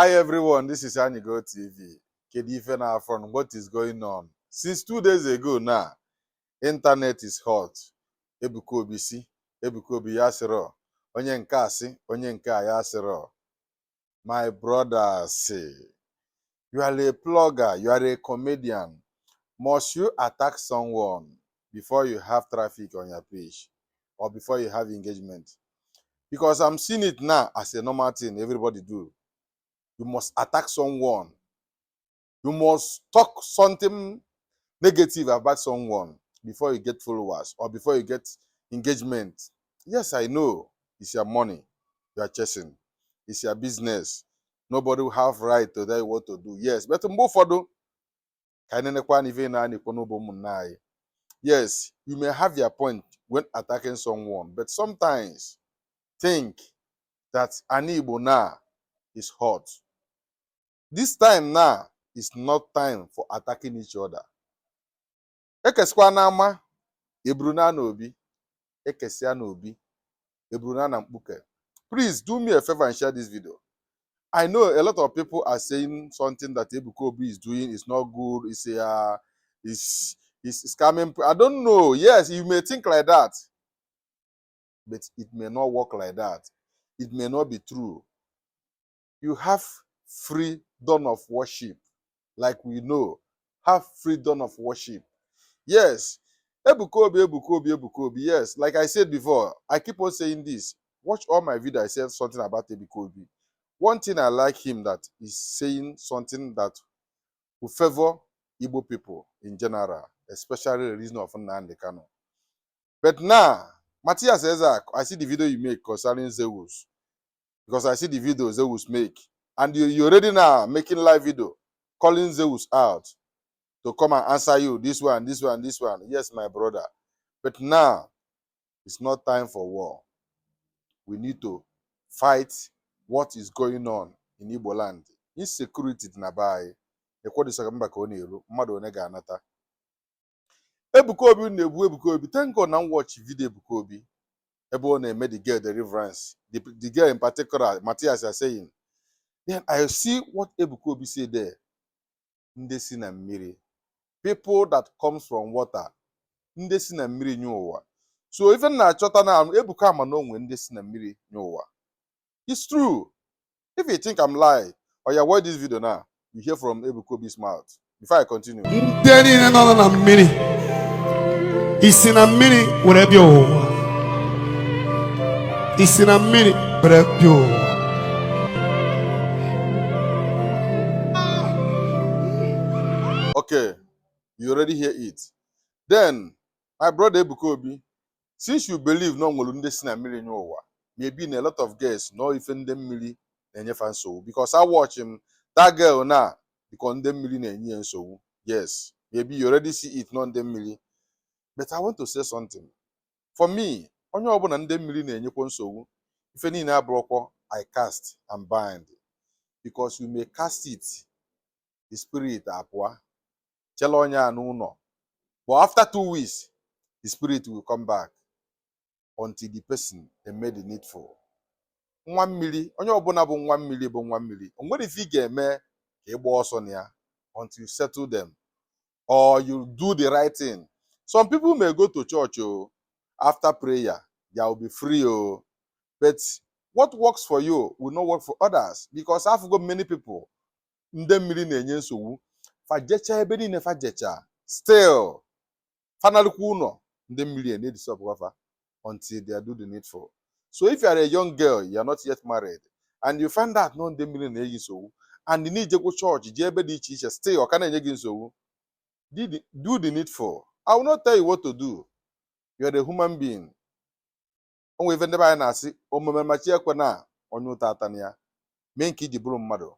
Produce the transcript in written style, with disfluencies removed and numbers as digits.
Hi everyone, this is Anigo TV. Kedu ife na-afọn? What is going on? Since 2 days ago now, internet is hot. Ebuka Obi si, Ebuka Obi ya sịrọ, onye nke a sị, onye nke a ya sịrọ. My brother say, you are a blogger, you are a comedian. Must you attack someone before you have traffic on your page or before you have engagement? Because I'm seeing it now as a normal thing everybody do. You must attack someone. You must talk something negative about someone before you get followers or before you get engagement. Yes, I know it's your money you are chasing. It's your business. Nobody will have right to tell you what to do. Yes, but mgbe ụfọdụ ka anyị nenekwa n'ife na na-ekwu n'ụbụ ụmụnna anyị. Yes, you may have your point when attacking someone, but sometimes think that Ani Igbo now is hot. This time now is not time for attacking each other. Ekesikwa n'ama eburu na n'obi, ekesia n'obi eburu na na mkpuke. Please do me a favor and share this video. I know a lot of people are saying something that Ebuka Obi is doing is not good. It's a is scamming. I don't know. Yes, you may think like that, but it may not work like that. It may not be true. You have freedom of worship, like we know. Have freedom of worship. Yes, Ebuka Obi, Ebuka Obi, Ebuka Obi. Yes, like I said before, I keep on saying this. Watch all my video. I said something about Ebuka Obi. One thing I like him that is saying something that will favor Igbo people in general, especially the reason of Nnamdi Kanu. But now, Matthias Ezak, I see the video you make concerning Zeus. Because I see the video Zeus make. And you already now making live video calling Zeus out to come and answer you this one, this one, this one. Yes, my brother. But now, it's not time for war. We need to fight what is going on in Igbo land. Insecurity dị na be anyị. Ekwadosara mba ka ọ na-eru mmadụ one ga-anata. Ebuka Obi na-egbu Ebuka Obi. Thank God na m watch video Ebuka Obi ebe ọ na-eme the girl deliverance. The girl in particular, Matthias are saying. Then I see what Ebuka Obi say there. Ndị si na mmiri. People that comes from water. Ndị si na mmiri nye ụwa. So ife m na-achọta na Ebuka ama na onwe ndị si na mmiri nye ụwa. It's true. If you think I'm lying, or you watch this video now, you hear from Ebuka Obi's mouth. Before I continue. Ndị niile nọ na mmiri isi na mmiri were bịa ụwa, isi na mmiri were bịa ụwa. Okay, you already hear it. Then, my brother Ebuka Obi, since you believe na o nwere ndị si na mmiri nye ụwa, maybe na a lot of girls know ife ndị mmiri na-enyefa nsogbu. Because I watch him, that girl now, because ndị mmiri na-enye ya nsogbu. Yes, maybe you already see it, not ndị mmiri. But I want to say something. For me, onye ọbụla ndị mmiri na-enyekwa nsogbu, ife niile abụrụkwa I cast and bind. Because you may cast it, the spirit apụa, chela onye a n'ụlọ. But after 2 weeks, the spirit will come back until the person eme the needful. Nwa mmiri, onye ọbụla bụ nwa mmiri bụ nwa mmiri. O nwere ife ị ga-eme ka ị gbaa ọsọ na ya until you settle them or you do the right thing. Some people may go to church oh, after prayer, they will be free oh. But what works for you will not work for others because I've got many people ndị mmiri na-enye nsogbu fa jecha ebe niile fa jecha, still fanalukwa ụlọ ndị mmiri na-edisọpụkwa fa until they do the needful. So if you are a young girl, you are not yet married, and you find out na ndị mmiri na-enye nsogbu and na ijekwu chọọchị jee ebe dị iche iche, still ọ ka na-enye gị nsogbu, do the needful. I will not tell you what to do. You are a human being. O nwere ife ndị be anyị na-asị omume machi ekwe na onye ụta ata na ya mee nke iji bụrụ mmadụ.